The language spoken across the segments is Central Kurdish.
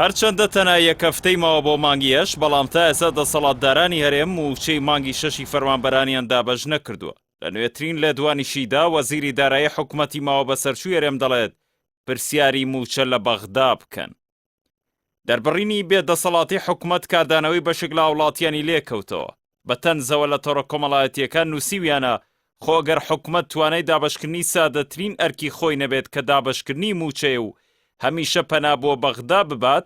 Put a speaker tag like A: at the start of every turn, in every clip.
A: هەرچەندە تەنها یەک هەفتەی ماوە بۆ مانگی هەشت، بەڵام تا ئێستا دەسەڵاتدارانی هەرێم مووچەی مانگی شەشی فەرمانبەرانیان دابەش نەکردووە. لە نوێترین لێدوانیشیدا وەزیری دارایی حکومەتی ماوە بەسەرچووی هەرێم دەڵێت، پرسیاری مووچە لە بەغدا بکەن. دەربڕینی بێ دەسەڵاتی حکومەت کاردانەوەی بەشێک لە هاوڵاتیانی لێکەوتەوە. بە تەنزەوە لە تۆڕە کۆمەڵایەتییەکان نووسیویانە، خۆ گەر حکومەت توانای دابەشکردنی سادەترین ئەرکی خۆی نەبێت کە دابەشکردنی مووچەیە و هەمیشە پەنا بۆ بەغدا ببات،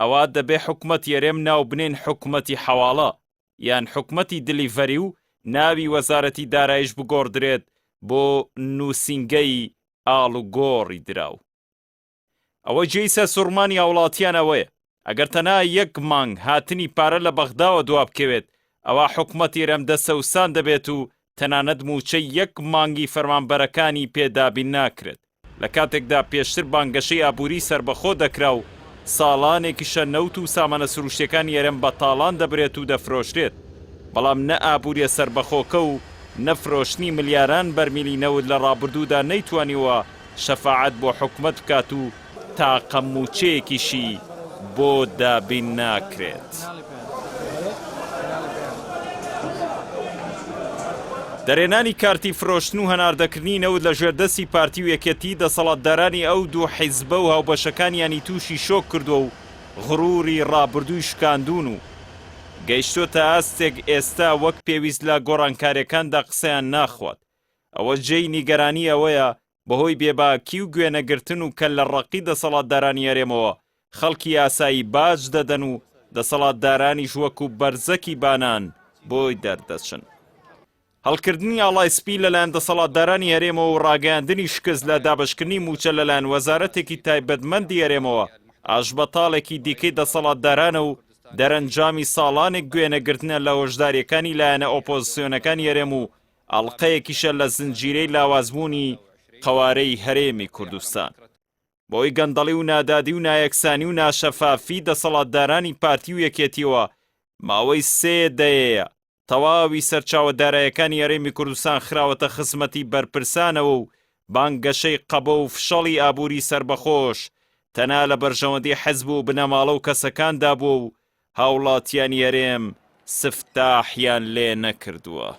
A: ئەوا دەبێ حکومەتی هەرێم ناو بنێین حکومەتی حەواڵە یان حکومەتی دلیڤەری و ناوی وەزارەتی دارایش بگۆڕدرێت بۆ نووسینگەی ئاڵوگۆڕی دراو. ئەوەی جێی سەرسوڕمانی هاوڵاتیان ئەوەیە، ئەگەر تەنها یەک مانگ هاتنی پارە لە بەغداوە دوابکەوێت، ئەوا حکومەتی هەرێم دەسەوسان دەبێت و تەنانەت مووچەی یەک مانگی فەرمانبەرەکانی پێ دابین ناکرێت، لە کاتێکدا پێشتر بانگەشەی ئابووری سەربەخۆ دەکرا و ساڵانێکیشە نەوت و سامانە سروشتیەکانی هەرێم بە تاڵان دەبرێت و دەفرۆشرێت، بەڵام نە ئابووریە سەربەخۆکە و نە فرۆشتنی ملیاران بەرمیلی نەوت لە ڕابردوودا نەیتوانیوە شەفاعەت بۆ حکومەت بکات و تاقە مووچەیەکیشی بۆ دابین ناکرێت. دەرهێنانی کارتی فرۆشتن و هەناردەکردنی نەوت لە ژێر دەستی پارتی و یەکێتی دەسەڵاتدارانی ئەو دوو حیزبە و هاوبەشەکانیانی تووشی شۆک کردووە و غروری ڕابردووی شکاندوون و گەیشتۆتە ئاستێک ئێستا وەک پێویست لە گۆڕانکاریەکاندا قسەیان ناخوات. ئەوە جێی نیگەرانی ئەوەیە بەهۆی بێباکی و گوێنەگرتن و کەللەڕەقی دەسەڵاتدارانی هەرێمەوە خەڵکی ئاسایی باج دەدەن و دەسەڵاتدارانیش وەکو بەرزەکی بانان بۆی دەردەچن. هەڵکردنی ئاڵای سپی لەلایەن دەسەڵاتدارانی هەرێمەوە و ڕاگەیاندنی شکست لە دابەشکردنی مووچە لەلایەن وەزارەتێکی تایبەتمەندی هەرێمەوە ئاشبەتاڵێکی دیکەی دەسەڵاتدارانە و دەرەنجامی ساڵانێک گوێنەگرتنە لە هۆشدارییەکانی لایەنە ئۆپۆزسیۆنەکانی هەرێم و ئەڵقەیەکیشە لە زنجیرەی لاوازبوونی قەوارەی هەرێمی کوردستان. بەهۆی گەندەڵی و نادادی و نایەکسانی و ناشەفافی دەسەڵاتدارانی پارتی و یەکێتیەوە ماوەی سێ دەیەیە تەواوی سەرچاوە دارایەکانی هەرێمی کوردستان خراوەتە خزمەتی بەرپرسانەوە و بانگەشەی قەبە و فشەڵی ئابووری سەربەخۆش تەنها لە بەرژەوەندی حزب و بنەماڵە و کەسەکاندا بووە و هاوڵاتیانی هەرێم سفتاحیان لێ نەکردووە.